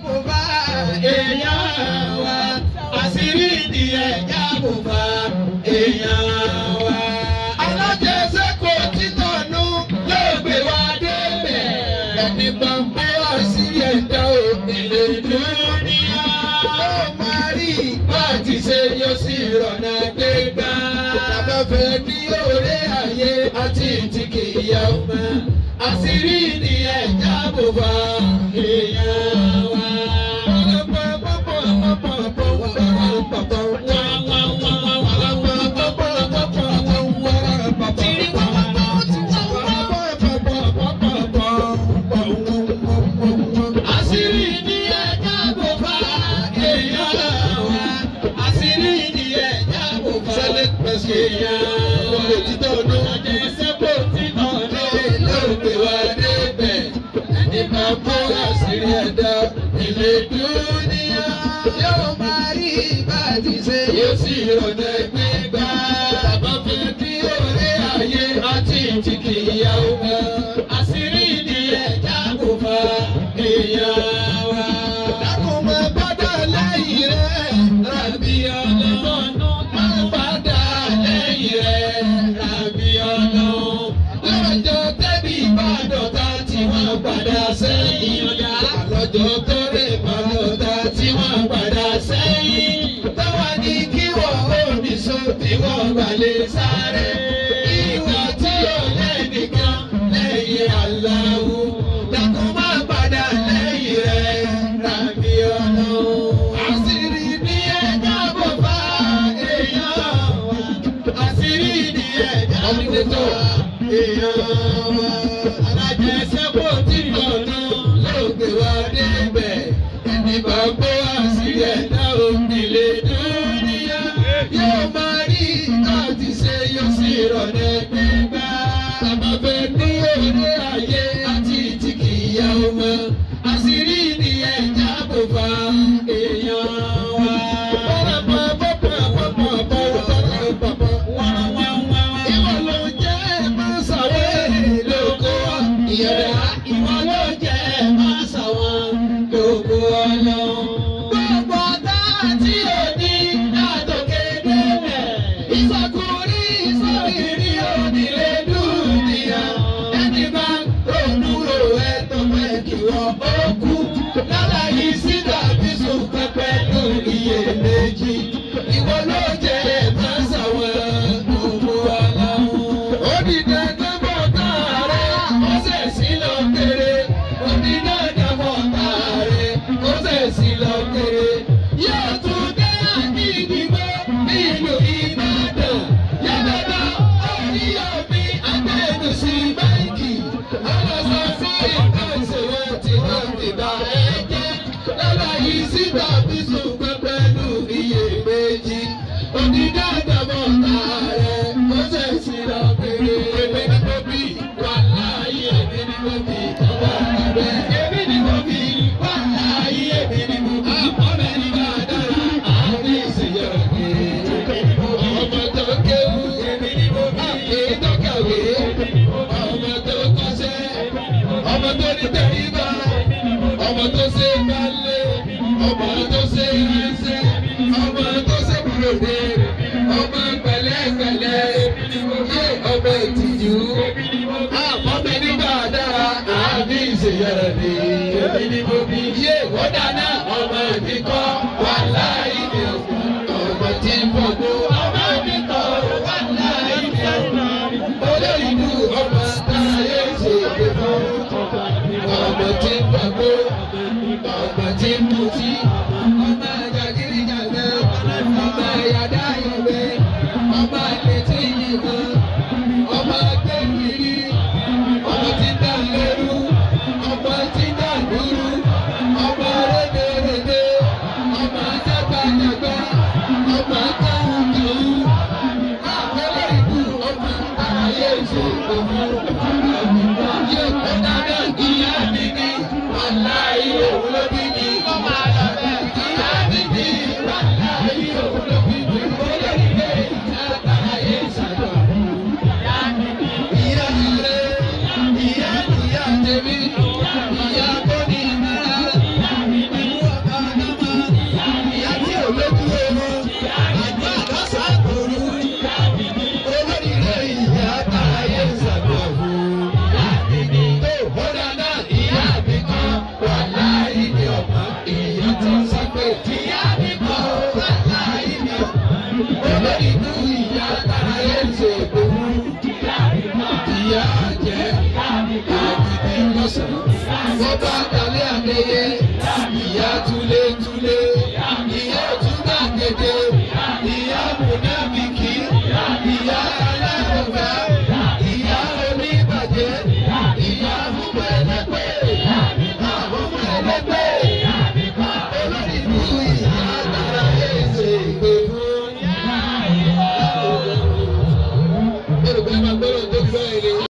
Bùbá èèyàn wa, àṣírí ni ẹ̀já bùbá èèyàn wa. Alájẹsẹ́kù títọ̀nù ló gbé wa débẹ̀. Ẹni bá ń bọ́ àṣírí ẹ̀dá òkèlè dúníyà. Ó máa rí bá ti ṣe yóò sì rọ̀nà gbégbá. Bàbá fẹ́ ní òré ayé àti tí kì í yá ọmọ. Àṣírí ni ẹ̀já bùbá èèyàn wa. Àṣírí ni ẹ̀já bùbá èèyàn wa. Àṣírí ni ẹ̀já bùbá èèyàn wa. Àjẹsẹ́kù títọ̀nù ló gbé wa débẹ̀. Ẹni bá bó àṣírí ẹ̀dá ilé dúníyà. Yóò máa rí bá ti ṣe yóò sì rọ̀nà gbégbá. Bàbá fẹ́ kí òré ayé àti tí kì í yá ọmọ. Àṣírí ni ẹ̀já kò fa èèyàn wa. Dákun máa padà lẹ́yìn rẹ̀, ràbí ọlọ́run. Máa padà lẹ́yìn rẹ̀, ràbí ọlọ́run. Lọ́jọ́ tẹ́bí bá dọ̀tá tí wọ́n padà sẹ́yìn. Lọ́jọ́ tọ́rẹ̀ bá dọ̀tá tí wọ́n padà sẹ́yìn. Táwa ní kí wọ́n ò ní so tí wọ́n bá lè sáré. Ìwà tí ò lẹ́nìkan lẹ́yìn Allahu. Dákun má padà lẹ́yìn rẹ̀, ràbí ọlọ́run. Àṣírí ni ẹja bò fà èèyàn wa. Àṣírí ni ẹja bò fà èèyàn wa. Alájẹsẹ́kù tí tọ̀nà ló gbé wa débẹ̀. Ẹni bá gbọ́ àṣírí ẹ̀dá òmìnira dúníyà. Yóò máa rí láti ṣe yóò sì rọ̀nà gbígbá. Bàbá fẹ́ ní òde ayé àti tí kì í yá ọmọ. Àṣírí ni ẹja kò fa èèyàn wa. Ìwọ ló jẹ́ mọ́sàwé lóko ìyẹ̀dá. Ìwọ ló jẹ́ mọ́sàwọ́n lóko ọlọ́run. Gbogbo ọ̀tá tí ò ní látòkè délẹ̀. Ìsọkúrí ìsọ̀rírí onílé dúnìyà. Ẹni bá ronú ro ẹ tó fẹ́ kí wọ́n ó kú. Lára yìí sí tàbí sùn pẹ́pẹ́ lórí iyèméjì. Ìwọ ló jẹ́ mọ́sàwọ́n lóko ọlọ́run. Ó di dandan bọ̀ tààrẹ, ó sẹ̀ sí lọ kéré. Ó di dandan bọ̀ tààrẹ, ó sẹ̀ sí lọ kéré. Yóò tún dé àdìgbò nílùú Ìbàdàn. Yàtọ̀dọ̀ Oríyọ̀mí Adédùsí báńkì. Ọlọ́sọ sí nǹkan ìṣòro tí wọ́n ti bá ẹ jẹ́. Lọ́la yìí sí tàbí sùn pẹ́pẹ́lú iyèméjì. Ó di dandan bọ̀ tààrẹ, ó sẹ̀ sí lọ kéré. Èmi ni mo bí wà láàyè, èmi ni mo bí ọwọ́ rẹ̀. Èmi ni mo bí wà láàyè, èmi ni mo bí ọmọ ẹni bá dára. Àárín ìṣèyọ̀ ọmọ tó kéwú, èyí tó kàwé, ọmọ tó kọ́ṣẹ́, ọmọ tó ní tẹríba, ọmọ tó ṣe balẹ̀, ọmọ tó ṣe ránṣẹ́, ọmọ tó ṣe bùrọ̀dé, ọmọ pẹ̀lẹ́pẹ̀lẹ́, yé ọmọ ìtìjú, ọmọ ẹni bá dára, àbí ìṣèyọ̀rọ̀ ni èmi ni mo bí. Yé wọ́n dáná ọmọ mi kọ́ wà láì ní òkú, ọmọ tí ń fọgbó ọmọ mi kọ́ wà láì ní òkú. Olórí ìlú ọmọ táyé ṣe é fún, ọmọ tí ń fọgbó, ọmọ tí ń mutí, ọmọ jàgídíjàgan, ọmọ yàdá yọ̀bẹ, ọmọ àlètí yìnbọn, ọmọ gbẹ̀gìrì, ọmọ tí ń dà lẹ́rú, ọmọ tí ń dà lúrú, ọmọ rédèrèdè, ọmọ jágbajàgba, ọmọ káwùkáwù, àpẹẹrẹ ìlú ọmọ ayé ìṣòro yóò kó dáná ìyá mi ní wàláyé òun ló bí mi. Lọ́sàn-án. Bó bá dalẹ̀ adéyẹ.